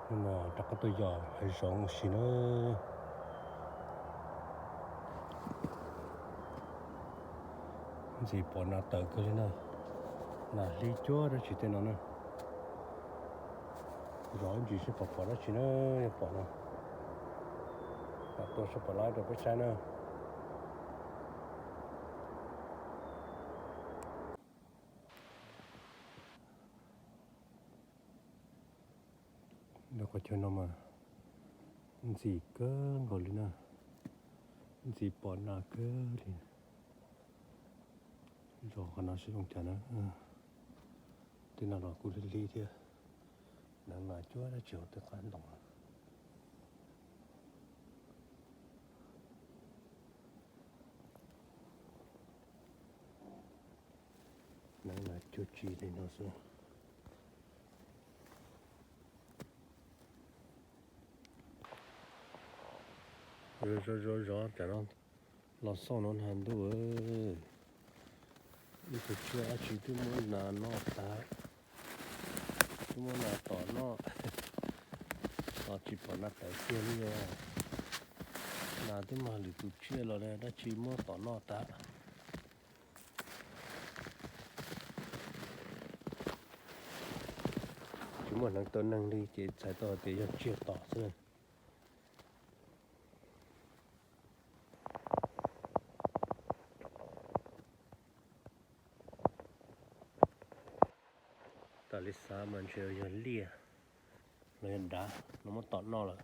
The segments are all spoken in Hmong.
Hnub no rov qab tuaj yos hav zoov ua si na. Ntxim pom nas tawm kawg li na. Nas hlib cuag dab tsi tej no na. Zov ib ntsis seb pom pom dab tsi na, yog pom no mam tuaj seb pom laib rau peb saib na. Lub qhov chaw no mas ntxim kawg nkaus li na, ntxim pom nas kawg li. Zov qhov no seb zoo cas na. Tej no los kuj hlib hlib thiab, hneev nas cuag dab tsi hauv tej qab ntoo. Hneev nas cuag tsi li no xwb. Zov zov zov tsam no los xauj no na ntuj, ib tug tsiaj dab tsi twb muab nas noj tas, twb muab nas tom noj, los tsis pom nas tawm kiag li os. Nas twb mag lwm tus tsiaj los dab tsi muab tom noj tas. Tsis muaj hneev tau neeg li ces txhais tau hais tias yog tsiaj tom xwb. Tas li xav mas ntshe yog liaj los yog dav no muab tom noj lawm,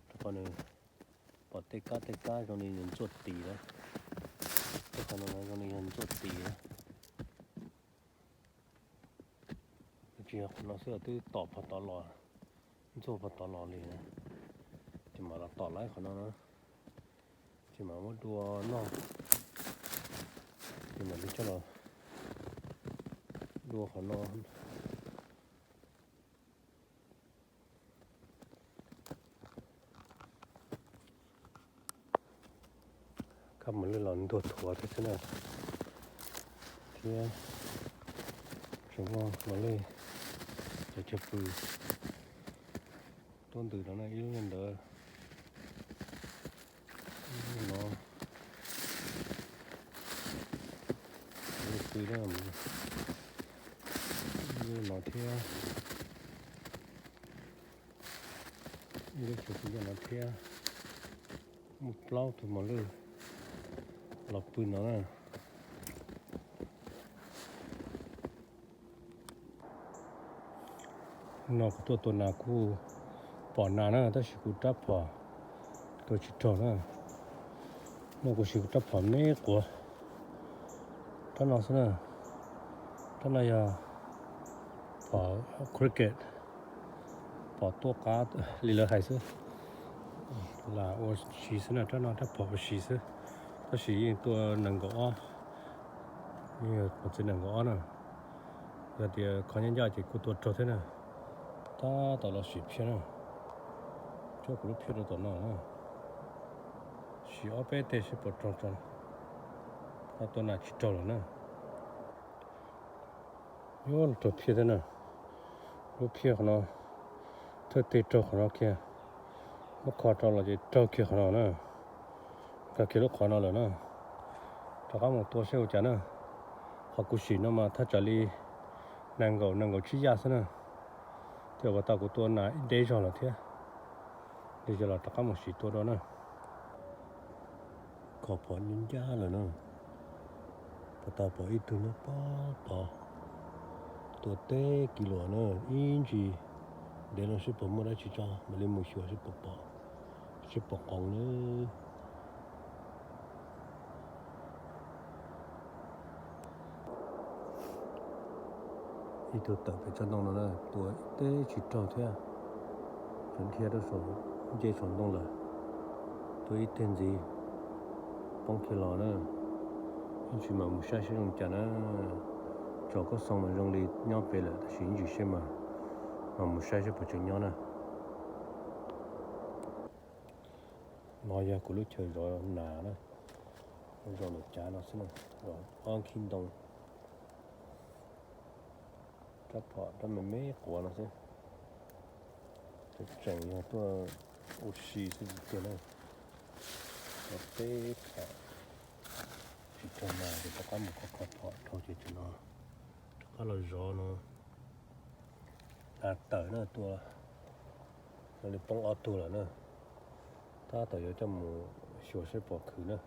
rau qhov nws pom tej kab tej kab zoo li ntxuaj tis na, tej qhov no zoo li yog ntxuaj tis na. Tsis yog qhov no xwb twb tom pog tod los, ntxuaj pog tod los li na, ces mam los tom laib qhov no na, ces mam muab dua noj, ces mam li coj los dua qhov no. Kab mos lwj los ntuag thuav thiab xwb na, thiab tseem muaj mos lwj cov cog pw tuaj ntws no na, ib lub ntawd, ib lub no, pw na, ib lub no thiab, ib lub cog pw nyob no thiab. Muaj plaub tug mos lwj los pw no na. No kuv tuaj tua nas kuj pom nas na, tab sis kuv rab phom tua tsis raug na. No kuv siv kuv rab phom me quav, rab no xwb na. Rab no yog phom cricket, phom tuaj qab li lawv hais xwb, lam ua si xwb na, rab no rab phom ua si xwb. Tab sis yeej tua nees nkaum ob, yeej yog pov txwv nees nkaum ob na. Yog tias kho nyab ncaj ces kuj tua raug thiab na. Tab tom los sim phiaj na, tsuab kuv lub phiaj rau tom no na, sim ob peb teg seb puas raug tso, ho tua nas tsis raug lawm na. Yuav raug phiaj thiab na, lub phiaj qhov no, thawj teg raug qhov no kiag, muab kho rau los ces raug kiag qhov no na, raug kiag lub qhov no lawm na. Rov qab mus tua seb ua cas na. Qhov kuv sim no mas thaj tsam li nees nkaum nees nkaum tsib yaj xwb na, thiab ua tau kuv tua nas ib deb zog lawm thiab. Li yog los rov qab mus sim tua dua na. Kho phom ncaj ncaj lawm na, puas tau pom ib tug nyob pob tod, tua teb kis luam na, ib ntsis ntev no seb puas muaj dab tsi tso mam li mus xyuas seb puas pom, seb puas qoos na. Ib tug tawm pem tsob ntoo no na, tua teb tsis raug thiab, tseem dhia rau saum ncej saum ntoo lawm. Tua ib teg ntxiv poob kiag los na. Ib ntsis mam mus saib seb zoo cas na. Tsom koj xoo mas zoo li nyob pem lawm tab sis ib ntsis seb mas, mam mus saib seb puas tseem nyob na. No yog kuv lub chaw zov nas na, zov lub cav no xwb na, zov ob khib ntoo, rab phom rab me me quav no xwb. Tseem yog tuaj ua si xwb tsis tuag na. Tau peb phom tsis raug mas ces rov qab mus kho kho phom dhau ces tseem no rov qab los zov no. Hla tawm na, tua no li poob ob tug lawm na. Tab tom yuav coj mus xyuas saib pom khwv na.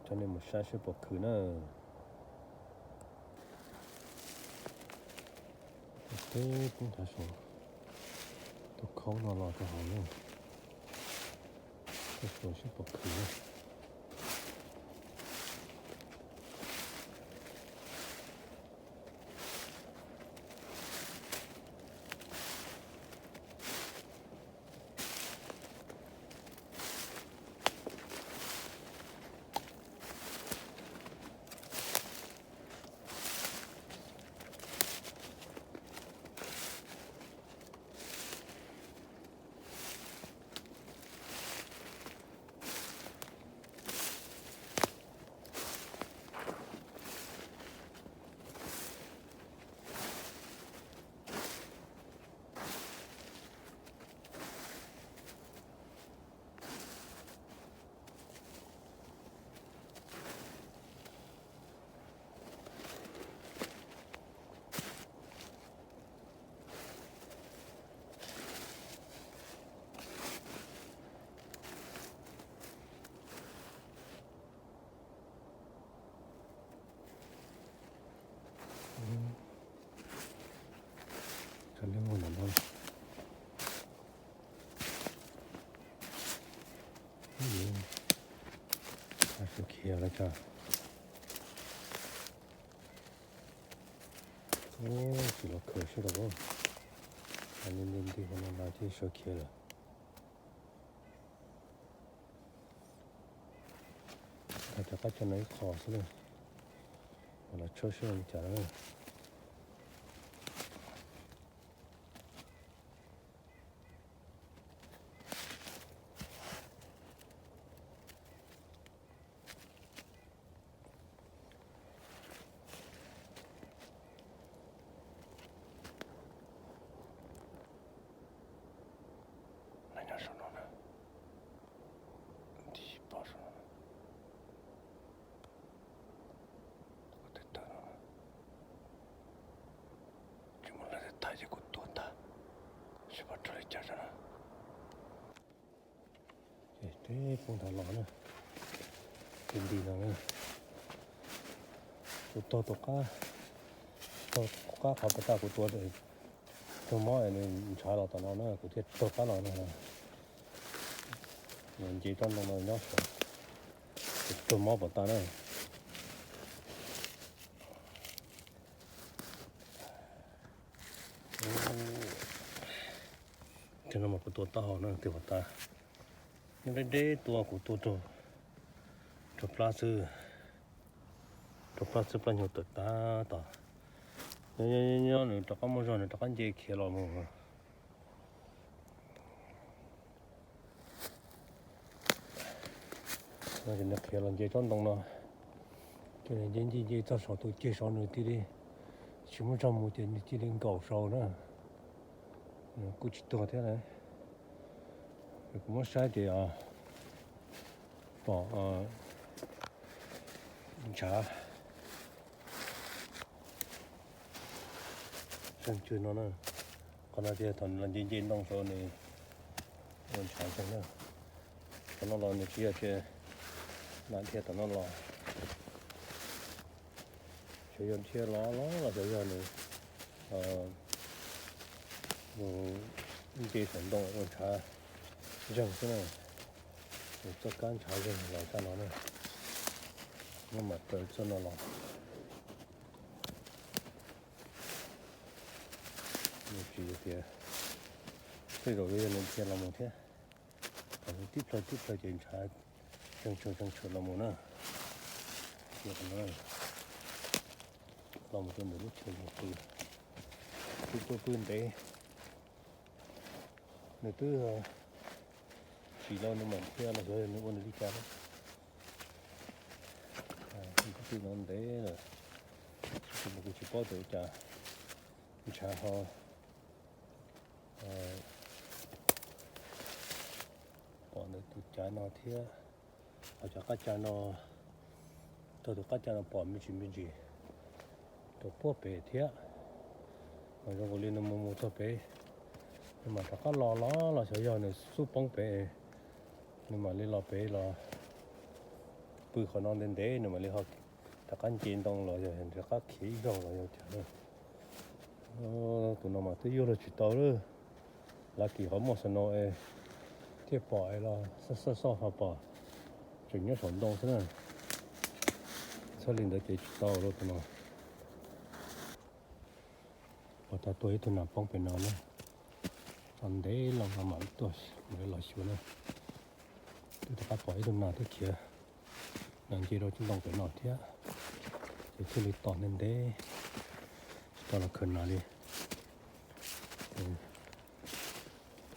Coj nej mus saib saib pom khwv na. Teb poob nthav saum tus khaub no los rau hauv na. Coj xyuas saib pom khwv na. Cov liab muag ntawm no. Suav khiav lawm tso. Tsis los khaws sib rau. Nti nti nti no no ces suav khiav lawm. Rov qab coj no ib qho xwb na. Los tshawb seb li cas na. Nyob saum no na, nti pog saum no na. Tus ko tawm tawm no, tsis muaj leej twg tham ces kuv tuag tag, seb puas raug li cas zog na. Ces teb poob nthav los na, tus nti no na, kuv tog tus qab, tog qab qhov pas tag kuv tua raug mob nws ntshav los tom no na, kuv thiaj raug qab los no. Nws nce tsob ntoo no nyob saum, kuv raug mob pas tag na. Tus no mas kuv tua taub hau na, tus pas tag. Nyob deb deb tua kuv tua raug plab xwb, raug plab xwb plab nyuag tawm tag tod. Nyob nyob nws rov qab muaj zog nws rov qab nce khiav los mus. Nws khiav los nce tsob ntoo no, ces nws nce nce nce txog saum tus ceg saud nws cia li tsis muaj zog mus ces nws cia li nkaum saud na. Kuj tsis tuag thiab na. Kuv muab saib ces pom ntshav zeeg tsawg no na. Qhov no ces thaum nws los nce nce ntoo saud nws ua ntshav zeeg na. Thaum no los nws tsis yog tias lam dhia tom no los, xyov yog dhia los los los xyov yog nws nce saum ntoo ua ntshav zeeg xwb na. Nws txoj kab ntshav zeeg los tag no na. Muab mam raws txoj no los. Nws tsis yog tias tej zaum yuav yog nws dhia los mus thiab. Thaum tib plhaw tib plhaw ces ntshav zeeg tshwm zeeg tshwm los mus na. Cia no los mus rau ntawm lub chaw yog pw, twb tuaj pw ntev. Nws twb tsim los nws mam dhia los xyov nws ua nws li cas na. Twb pw no ntev lawm, kuv tsis paub tias ua cas ntshav ho, Pom ntawm tus cav no thiab, ho cov qab cav no, tau tus qab cav no pom me ntsis me ntsis rau puag pem thiab. Mas zoo nkaus li nws mus mus txog pem, nws mam rov qab los los los xyov yog nws xub poob pem, nws mam li los pem los pw qhov no ntev ntev nws mam li ho rov qab nce ntoo los yog rov qab khiav ib zaug los yog cas. Tus no mas twb yuav luag tsis tau lawm. Lab kis qhov muaj snow es thiaj pom es los xoj xoj xoj ho pom tseem nyob saum ntoo xwb na. Txhob li ntawd ces tsis tau lawm tus no. Ua tau tuaj ib tug nas poob pem no na. Tau ntev loo no mam li tuaj mam li los xyuas na. Twb rov qab pom ib tug nas twb khiav los nce rau ntoo pem no thiab, ces thiaj li tos ntev ntev tsis tau los khaws nas li.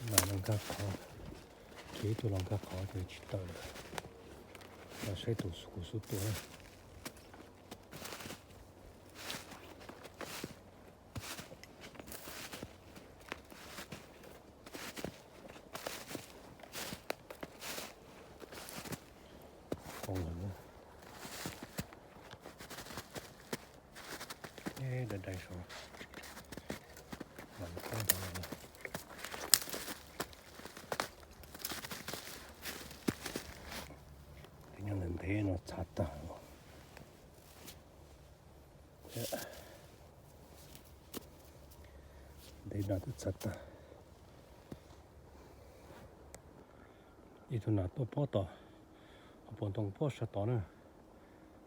Nas no nkag qhov, khiav ib tug los nkag qhov ces tsis tawm lawm. Los saib tus kuv xub tua na. Dai dai saud. Nyob ntev ntev no txhav tag. Ntev no twb txhav tag. Ib tug nas tuaj pob tod, ho pom ntoo pob sab tod na.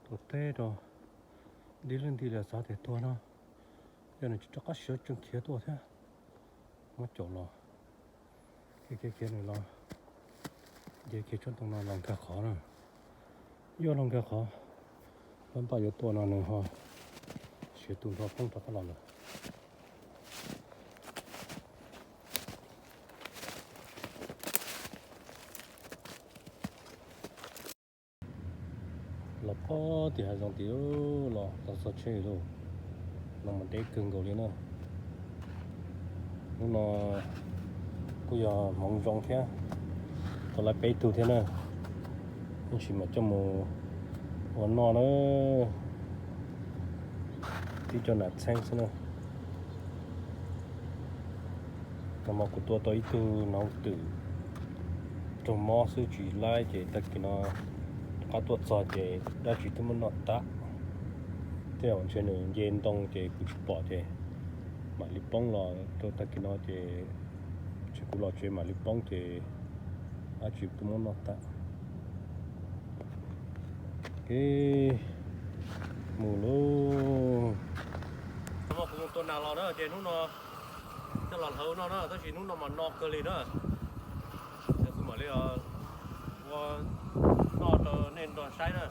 Tuaj teb rau, nti lwj nti lias xav tias tuag no, yog nws tsis rov qab siav tsees khiav tuaj thiab. Muab caum los, khiav khiav khiav nws los, nce kiag tsob ntoo no los nkag qhov na. Yuav los nkag qhov, lab npaj yuav tua no nws ho siav tu nrho poob rov qab los lawm. Los pob tim hav zoov tim los tau txog tsheb lauj. No mas deb kawg nkaus li na. Hnub no kuj yog hmoov zoo thiab, tau lawm peb tug thiab na. Ib ntsis mam coj mus ua noj na. Tib co nas txheeb xwb na. No mas kuv tua tau ib tug noob twm raug mob xwb tsis laib ces tag kis no rov qab tuaj txog ces dab tsi twb muab noj tag. Tej zaum ntshe nws nce ntoo ces kuv tsis pom ces mam li poob los rau tag kis no ces ntshe kuv los tsev mam li poob ces dab tsi twb muab noj tag. Mus lauj. Kuv mus tua nas los na ces hnub no coj los hlawv no na, tab sis hnub no mas no kawg li na. Thiab kuv mam li ua noj rau nej nrog saib na.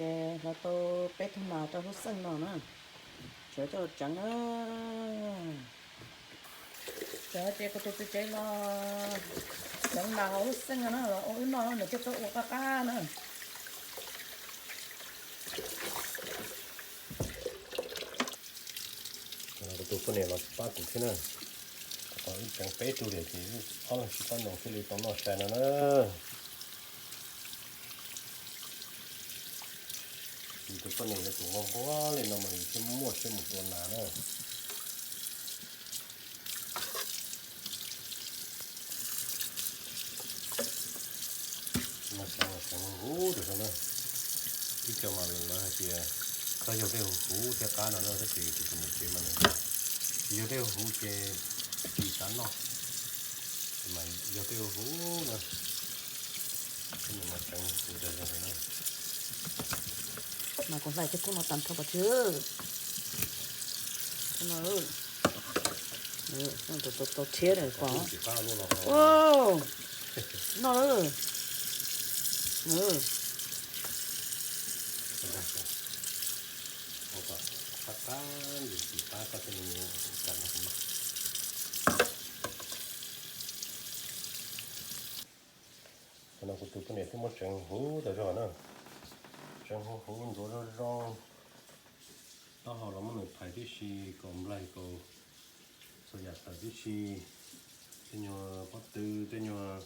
Ces hlawv tau peb tug nas rau hub xeej no na, tseem coj los tseev na. Ces kuv tus txiv tsev los tseev nas hauv hub xeej no na, los ua wb noj, nws thiaj txhob ua qab qab na. Kuv tus poj niam los pab kuv thiab na. Wb tseev peb tug diam ces wb ob leeg sib pab ntoo thiaj li tau noj sai no na. Kuv tus poj niam yuav tsum nquag nquag li no mas thiaj muaj siab mus tua nas na. Mas tseev mas tseev huv huv rau na. Ib co mas lawv hais tias txhob yog dej huv huv thiaj qab no na, tab sis kuv tus niam tsev mas nws tsis yog dej huv huv ces tsis xav noj, ces mas yog dej huv huv na. Ces nws mas tseev huv rau na. Mas kuv hlais tej khub no tag nrho pov tseg. Khub no, tau thiab pom. Noj lawm. Qhov no kuv tus poj niam twb muab tseev huv tas zog na, Huv huv ntxuav zoo zoo, taub hau los muab nws phais tib si, kaus nplaig kaus txhua yam tawm tib si, tej nyuag pob tw, tej nyuag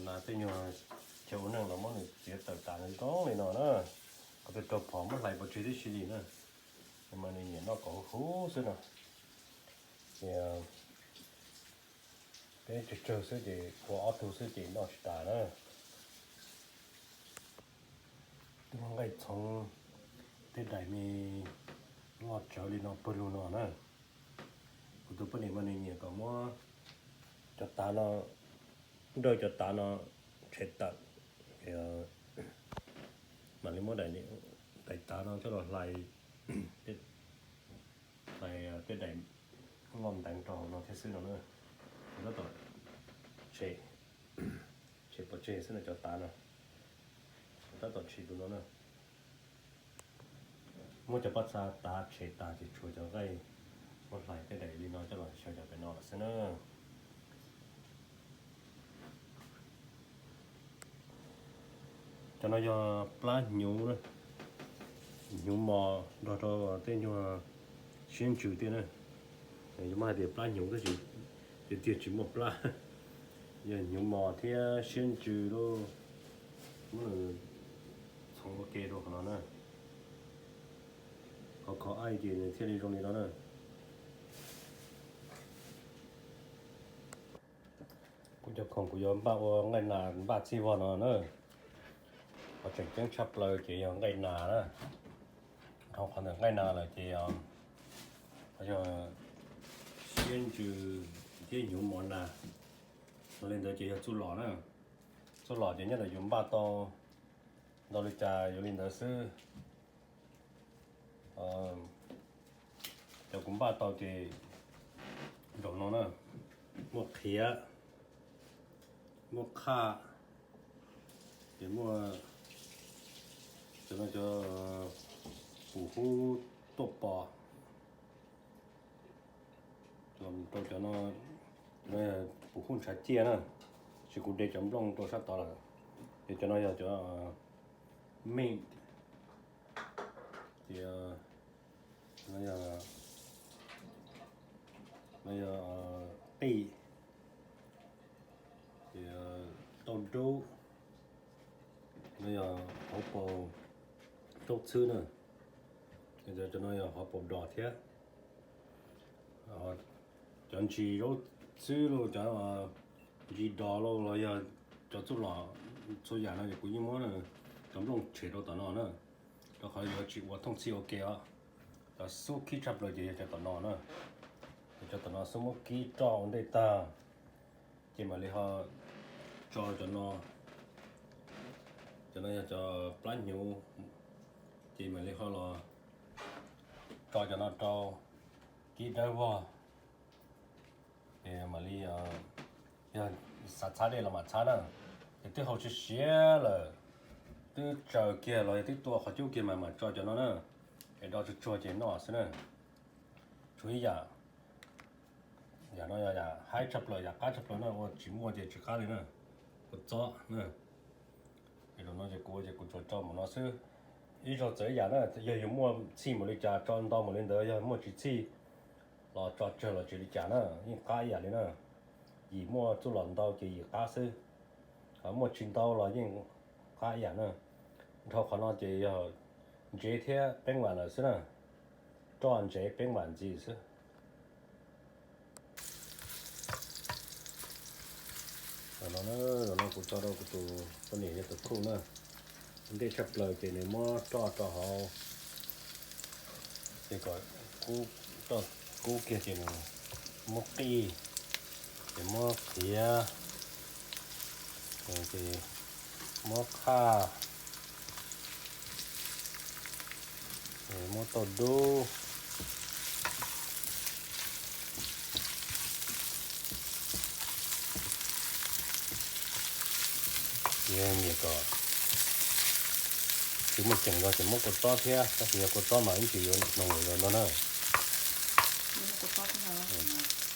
nas, tej nyuag chaw ua neej los muab nws txiav tawm tas zoo zoo li no na. Qhov twg raug phom muab hlais pov tseg tib si li na. Mas nws nyiam noj kom huv huv xwb no. Ces peb tsawg tsawg xwb ces ua ob tug xwb ces noj tsis tas na. Twb muab nqaij txhoov tej daim me loj tsawv li no pawg lug no na. Kuv tus poj niam mas nws nyiam kom muab cov tav no, nrawj cov tav no tshem tawm, mam li muab daim tav no coj los hlais, hlais tej daim loj nteev rau hauv no thiab xwb no na. Tab tom tshem, tshem pov tseg xwb no cov tav no, tab tom tshem tus no na. Muab cov pob txha tav tshem tas ces tshuav cov nqaij muab hlais tej daim li no coj los xyaw cov pem no lawm xwb na. Cov no yog plab hnyuv, hnyuv mos nrog rau tej nyuag siab ntsws thiab na. Yuav muab hais tias plab hnyuv tab sis tiag tiag tsis muaj plab, yog hnyuv mos thiab siab ntsws lub, muab nws txhoov ua ke rau qhov no na. Khov khov aib ces nws thiaj li zoo li no na. Kuv cov khoom kuv yuav npaj ua nqaij nas npaj txhij vog no na. Qhov tseem ceeb tshaj plaws ces yog nqaij nas na. Dhau qhov ntawm nqaij nas lawm ces yog siab ntsws thiab hnyuv mos nas. Li ntawd ces yog txuj lom na. Txuj lom ces nyob ntawm yus npaj tau ntau li cas yuav li ntawd xwb. Cov kuv npaj tau ces nraum no na, muaj qhiav, muaj qhaj, ces muaj cov no cov pum hub tuaj pos, rau cov no, pum hub ntshav ciaj na, sis kuv de cov nplooj rau sab tod lawm. Ces cov no yog cov meej, ces no yog, no yog qij, ces tauj dub, no yog hauv paus zaub txhwb na, cov no yog hauv paus dos thiab. Cov ntsis zaub txhwb los cov ntsis dos los los yog cov txuj lom txhua yam no es kuv yeej muab cov nplooj tshem rau tom no na, rau qhov yuav tsis ua thooj txhij ua ke os. Cov xub khib tshaj plaws ces yog cov tom no na, cov tom no xub muab kib roj ua ntej tag, ces mam li ho tso cov no, cov no yog cov plab hnyuv, ces mam li ho los tso cov no rau kib dawb vog. Ces mam li, yog xav txhab dej los mam txhab na. Ces twb hau siav siav lawm, twb tsaws kiag los yog twb tua qhov cub kiag mas mam tso cov no na, es do tsuag tsuag ces noj xwb na. Tshuav ib yam, yam no yog yam haib tshaj plaws, yam qab tshaj plaws na, ua tsis muaj ces tsis qab li na, kua txob na. Ces zaum no ces kuv ua ces kuv tsuas tso mus no xwb. Ib zaug txawm ib yam na, yog yus muaj txhij npaum li cas tso ntau npaum li ntawd, yog muaj tsis txhij los tso tsawg los tsis li cas na, yeej qab ib yam li na. Yim muaj txuj lom ntau ces yim qab xwb, muaj tsis ntau los yeej qab ib yam na. Dhau qhov no ces yog ntsev thiab peeb vam lawm xwb na, roj ntsev peeb vam ntxiv xwb. Zaum no, zaum no kuv tso rau kuv tus poj niam yog tus khuj na, ntej tshaj plaws ces nws muab roj rau hauv, ces kom roj kub kiag ces nws muab qij, ces muab qhiav, ces muab qhaj, muab tauj dub. Yog nyiam kom tsis muaj ceem los ces muab kua txob thiab, tab sis yog kua txob mas ib ntsis yuav hnoos lawm no na.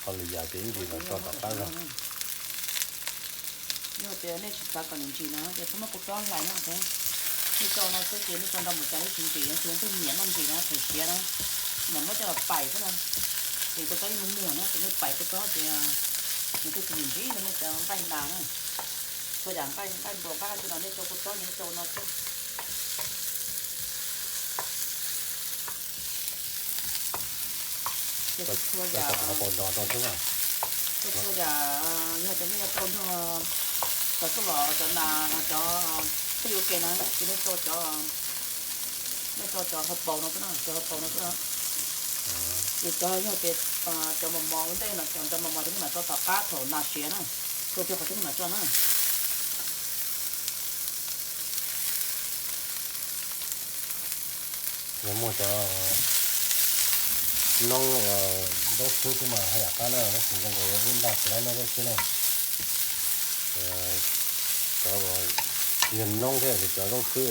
Ho lwm yam ces ib ntsis mam tso tom qab zog. Yog tias nej tsis xav kom nws ntsim no ces txhob muab kua txob hlais na. Nej tso no xwb ces nej tso ntau mus cas ib tsis ntsim, yog tus twg nyiam noj ntsim na, txhais siav na, nyiam muab coj los pais xwb na. Ces kua txob yeej muag muag na, ces nej pais kua txob ces nws thiaj tsis ntsim na, nej cov nqaij nas na. Txhua yam nqaij, nqaij npua nqaij hab no nej tso kua txob nej tso no xwb. Ces txhua yam, txhua yam, yog tias nej yuav rau nrog cov txuj lom cov nas cov peb yuav ke na, ces nej rau cov, nej rau cov hauv paus no xwb na, cov hauv paus no xwb na. Ces cov yog tias cov mos mos ua ntej no, cov mos mos ces nej mam rau tom qab thaum nas siav na, txhua qhov twg nej mam tso na. Yog muaj cov noob zaub xwb xwb mas haj yam qab na, tab sis zoo nkaus ib npaj tsis laib noob zaub xwb na. Cov yog noob thiab ces cov zaub xwb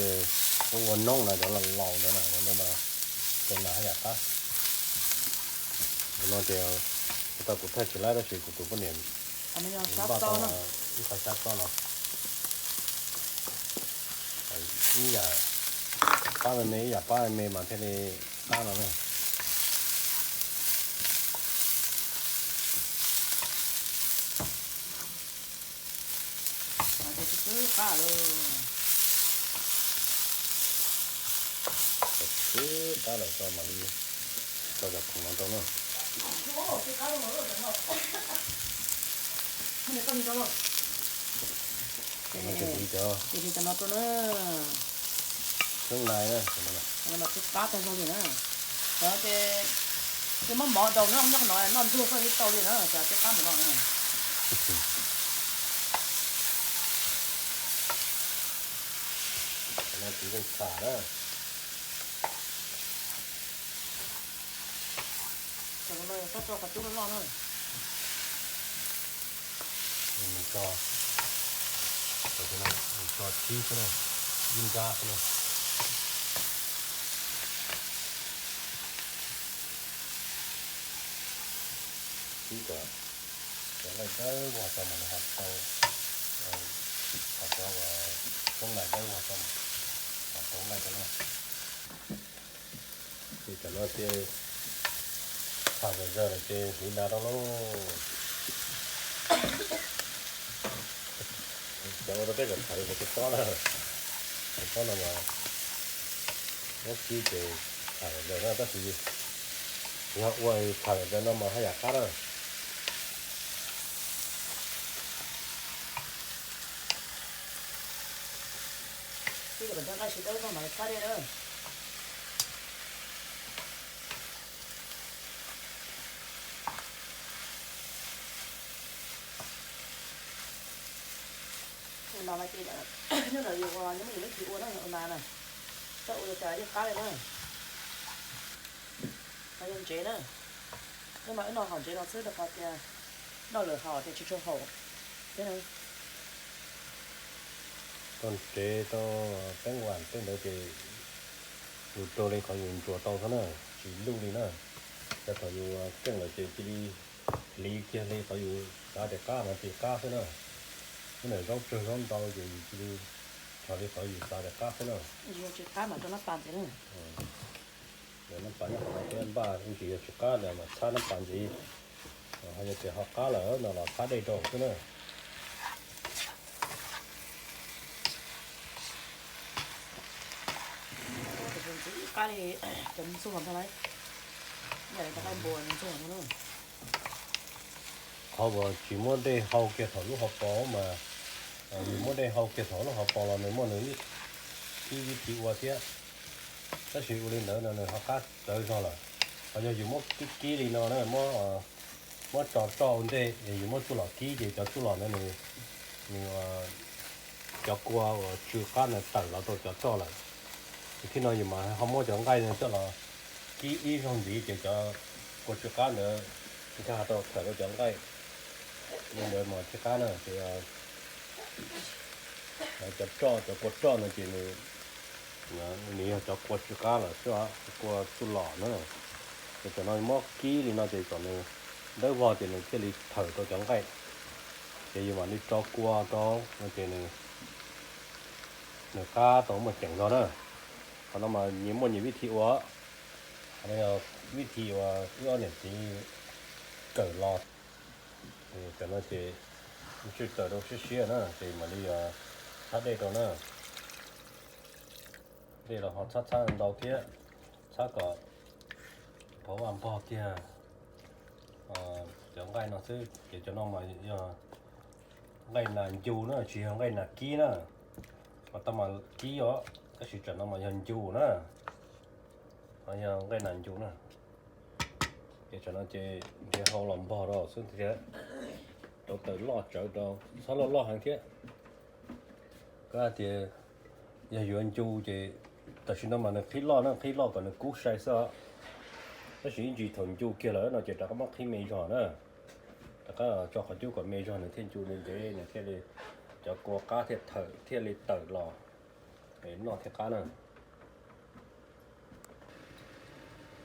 ua ua noob na, cov laus laus ntawd na, cov nas haj yam qab. Tus no ces tau kuv thaij tsis laib tab sis kuv tus poj niam npaj tau ib qho xyab txob no. Ib yam pab me me, ib yam pab me me mas thiaj li qab no na. Ces twb qab lawm, twb qab lawm tso mam li tso cov khoom no rau na. Ces li cov, ces li cov no rau na. Xyoob nai na, no twb qab tag zog li na. Cov ces twb muab mov daus nyob nyob no noj ntsuag xwb yeej tau li na, cov twb qab mus no na. Cov no kuv yeej tham na. Cov no yog txhob tso qhov cub loj loj na. Nws tso, nws tso tsib xwb na, ib nrab xwb na. Tsib kom cov nqaij dawb vog tso mas nws ho tau, kom cov uas xyoob nai dawb vog tso mas ho tau nqaij tso na. Ces tam no ces tham zom zaws lawm ces hliv nas rau lauj. Cov ua rau peb kom tham li tus tob na, tus tob no mas muab kib ces tham zom zaws na, tab sis yog ua tham zom zaws no mas haj yam qab na. Ib cov nqaij sib dawb tag mas txhab dej na. Ua nas mas ces nyob ntawm yus ua, nyob mus yus lub tiv ua na, ua nas na, txhob ua li cas yeej qab li na. Qhov yog ntsev na, nyob mas wb noj haus ntsev no xwb rau qhov tias noj lawm haus tias tsis tshua haum thiab na. Tau ntsev tau teeb vam tej ntawd ces yus rau li qhov yus ntsuas tau xwb na, tsis luj li na. Ces thaum yus keej lawm ces cia li hliv kiag li qhov yus xav tias qab no ces qab xwb na. Ib ntawm zaub tsawg zaub ntau ces yus cia li tso li qhov yus xav tias qab xwb na. Tsis qab mas rau nab pas ntxiv na. Nab pas nyob qhov no thiab npaj, tsis yog tsis qab na mas txhab nab pas ntxiv. Ho yog tias ho qab lawm no los txhab dej rau xwb na. Qab li cov ntxuag ntag lauj, yam li cov qaij npua ntxuag ntag lauj. Qhov uas tsis muab dej hau kiag thaum lub hauv paus mas, yus muab dej hau kiag thaum lub hauv paus los nws muaj nws ib vib thi ua thiab, tab sis ua li ntawd no nws ho qab txawv zog lawm. Ho yog yus muab kib kib li no na, muab tso roj ua ntej, yus muab txuj lom kib ces cov txuj lom ntawd nws, nws, cov kua uas tsw qab ntawd tawm los rau cov roj lawm. Ces thib no yus mas ho muab cov nqaij no coj los kib ib zaug ntxiv ces cov kua tsw qab ntawd ntshe ho tau tawm rau cov nqaij li ntawd mas tsis qab na. Ces cov roj, cov kua roj no ces nws yog cov kua tsw qab lawm xwb, kua txuj lom na. Ces tam no muab kib li no ces kom nws dawb vog ces nws thiaj li tawm rau cov nqaij. Ces yus mam li tso kua rau no ces nws Nws qab tau muaj ceem zog na. Qhov no mas nyias muaj nyias vib thi ua. Qhov no yog vib thi uas wb ob niam txiv kawm los. Tam no ces tswj tawm rau siab siab na ces mam li yog txhab dej rau na. Dej los ho txhab txhab ntau thiab, txhab kom pov vaj npog kiag cov nqaij no xwb. Ces cov no mas yog nqaij nas ncu na, tsis yog nqaij nas kib na. Mas tau mas kib os, tab sis tsam no mas yog ncu na. Yog nqaij nas ncu na. Ces tsam no ces nrhiav hau los npog rau xwb thiab, rau tawm loj tsawv rau, txhob loj loj heev thiab. Koj hais tias yog yuav ncu ces tam sim no mas nws qhib loj na, qhib loj kom nws kub sai xwb os. Tab sis ib ntsis thaum ncu kiag lawm no ces rov qab muab qhib me zog na. Rov qab tso qhov cub kom me zog nws thiaj ncu ntev ntev, nws thiaj li, cov kua qab thiaj thawm thiaj li tawm los, noj thiaj qab na.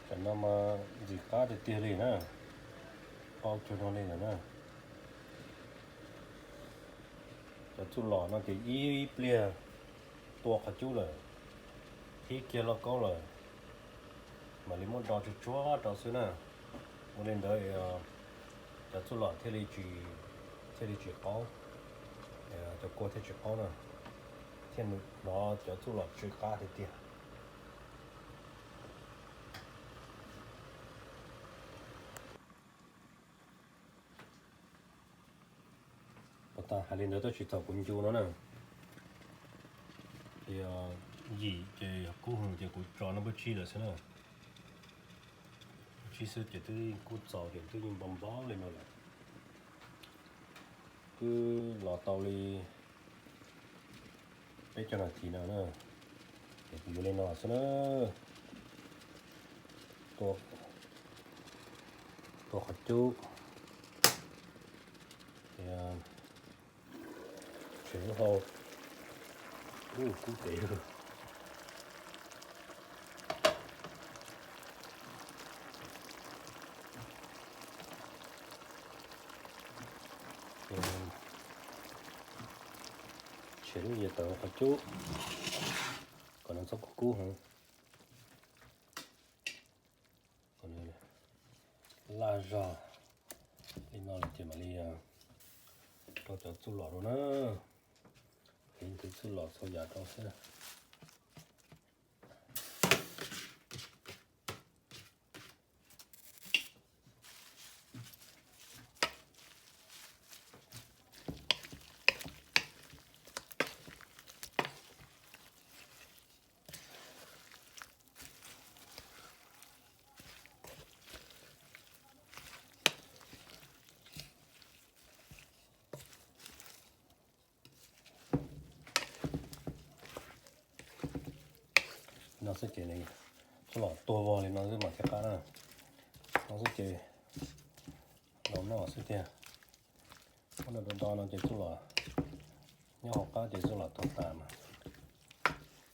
Tam no mas ntxim qab tiag tiag li na, pab cuag no li lawm na. Cov txuj lom no ces ib pliag tua qhov cub lawm, qhib kiag lauj kaub lawm, mam li muab do tsuag tsuag rau xwb na. Ua li ntawd cov txuj lom thiaj li tsis, thiaj li tsis qaub, cov kua thiaj tsis qaub na, thiaj hnov cov txuj lom tsw qab tiag tiag. Puas tas hais li ntawd tab sis thaum kuv ncu no na, yim ces yog kub heev ces kuv tso no npawb tsib lawm xwb na. Tsib xwb ces twb kub txaus ces twb yeej npau npau li no lawm. Twb los tau li peb caug nas this no na, ces kuv yuav li no xwb na. Tua qhov cub, tshem lub hau, kub tes. Tshem lub yias tawm qhov cub kom nws txhob kub kub heev. Laj zog li no lawm ces mam li rau cov txuj lom rau na. Hliv ntawd txuj lom txhua yam rau xwb. No xwb ces txuj lom tuag vog li no xwb mas thiaj qab na. No xwb ces los noj xwb tiag. Muab no do do no ces txuj lom nyob hauv qab ces txuj lom tuag tas mas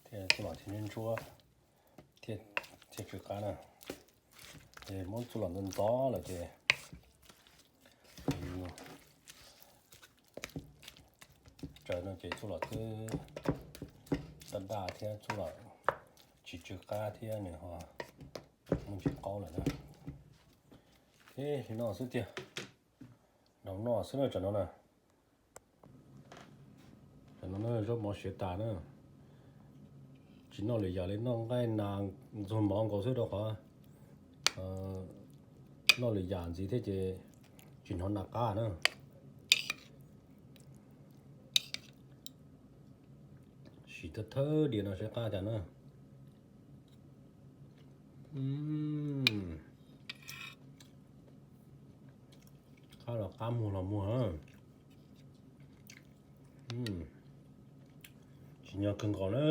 thiaj txuj lom thiaj ntsuab ntsuab thiaj tsw qab na. Ces muab txuj lom ntxov ntxov lawm ces tsaws no ces txuj lom twb daj daj thiab txuj lom tsis tsw qab thiab nws ho muaj ntsis qaub lawm na. Ces li no xwb tiag, nrog noj xwb na tam no na. Tam no na zaub mov siav tas na, tsis noj lwm yam li, noj nqaij nas ntxuag mov nkaus xwb rau qhov noj lwm yam ntxiv thiab ces tsis hnov nas qab na. Sim thawj thawj diav no saib qab cas na. Qab los qab, muag los muag. Tsim nyog kawg nkaus na.